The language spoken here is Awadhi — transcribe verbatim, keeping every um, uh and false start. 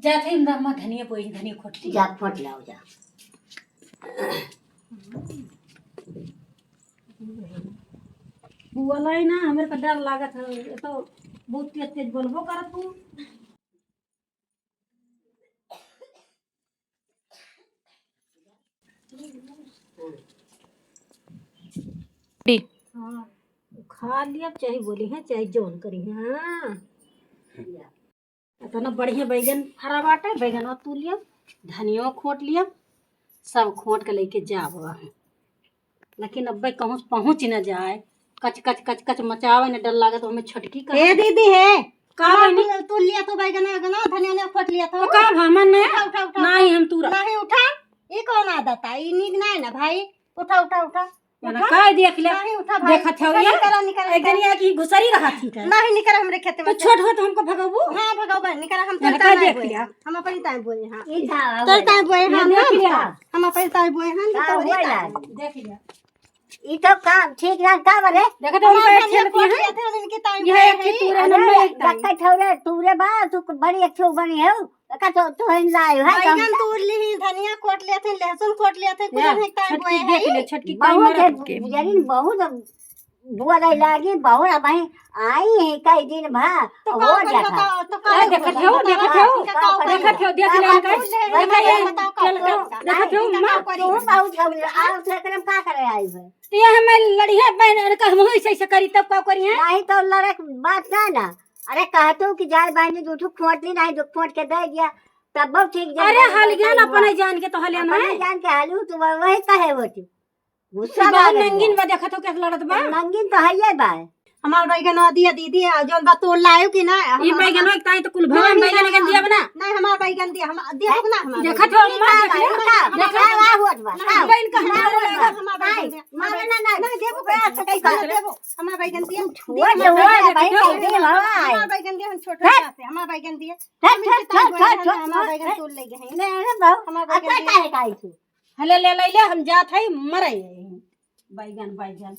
जात है, हमरा अम्मा धनिया बोई, धनिया खोट ली। जा, खोट लाओ, जा। बोला ही ना, हमरे का डर लागत है, ये तो बहुत तेज तेज बोलबो करत हूँ। हाँ, खा लिया, चाहे बोली है, चाहे जौन करी है, हाँ। इतना बढ़िया बैगन फरा बाटे, बैगनवा तूर लिया, धनियो खोट लिया, सब खोट के लेके जाब। लेकिन अब कहूँ पहुँच न जाए, कच कच कच कच मचावे न, डर लागत, हमें छटकी का। ए दीदी है, का हमार बहिनी? तू, तू लिया तो बैगन, बैगन, धनिया ने खोट लिया तो। तो का भा, मन नहीं? उठा, उठा, उठा, नहीं, उठा। हम तूरा। नहीं उठा, ये कौन आदत है? ये नीक नहीं ना भाई, उठा, उठा, उठा। मना उठा। का देख ले? नहीं उठा भाई, देखत हौ उठा, ये? निकरा, निकरा, एक दिन निकरा। ये की घुसरी रहा थी का? नहीं निकरा हमरे खेत तो में से। छोट हो तो हमको भगाबू? हाँ, भगाबू, निकरा, हम मना चलता का नहीं देख बोए लिया? हैं। हम अपन ताई बोए हैं। ई का चलता है बोए हैं ये हम। देख लिया? हम अपन ताई बोए हैं, का तो वही बोला? ताई। देख लिया। ई तो काम ठीक ना का बरे? देखत हौ, हमार उनका धनिया खेत खोट में लेते हैं, इनकी ताई यह बोए एक हैं। तूरे अरे, नंबर एक ताई। देखत हौ रे, तूरे बा, तू बड़ी अच्छी बनी है। का तो, तो हम लाए है, बैगन तूर ली, धनिया खोट लेते हैं, लहसुन खोट लेते हैं, कुछ या, नहीं ताई छटकी बोए देख हैं। ले, छटकी बहुत ताई है, मरद के। जरीन बहुत बोले लागी, बहुत अब आई, आई है कई दिन भा, तो का हो करी जाता। बताओ, तो का ए, करी देखत बताओ, हौ, देखत हौ, इनका का करी? देखत हौ, देख का ले करी? इनका। बताओ, का करी? देखत हौ, इनका माँ, का करी? तू बहुत झगड़े, आप से करम का करे आई है? तो ये हमें लड़िया बहन, अरे, का हम ऐसे, ऐसे करी, तब का करी है? नहीं तो लड़क बात ना, ना। अरे, कहतू कि जाए बहनी, दू ठो खोट ली, नहीं, दू खोट के दे दिया, तब बहुत ठीक, जब अरे, बहनी हलिया ना, बहनी अपने हुआ। जान के तो हलिया ना अपने है। जान के हालू, तू वह-, वही कहे होती। गुस्सा बहुत लागे नंगिन हुआ। बा, देखत हो, कैसे लड़त बा। नंगिन तो है ये बा। हमार बैगन दिया दीदी, आ, जौन बा तोड़ लायो कि ना? ई हम-, बैगन हम-, एक ताई तो कुल भवन नहीं, बैगन नहीं, के दिया बना। नहीं, हमार बैगन दिया, हम, दिया ना हमार देखत बैगन। हो, अम्मा, का देखत हो, का? देखत हो, का होत बा? नहीं, का? बैगन का ना, हमार ना, बैगन ना, दिया। ना, ना, ना, ना, नहीं, देबो कैसे? कैसे देबो? हमार बैगन दिया। छोड़ दे, हमार छोड़ दे, बैगन भाई, दिया। दे, भाई। हमार बैगन दिया, हम छोट हट। रहते, हमार बैगन दिया। हट, हम इनके हट, ताई हट, बोले हट, हैं, हट, हमार हट, बैगन हट। तोड़ ले गए हैं। ले, ले, बाबू। हमार अब बैगन तै दिया। काहे का आई तू? हले ले, ले, ले, हम जात है, मरे। बैगन, बैगन।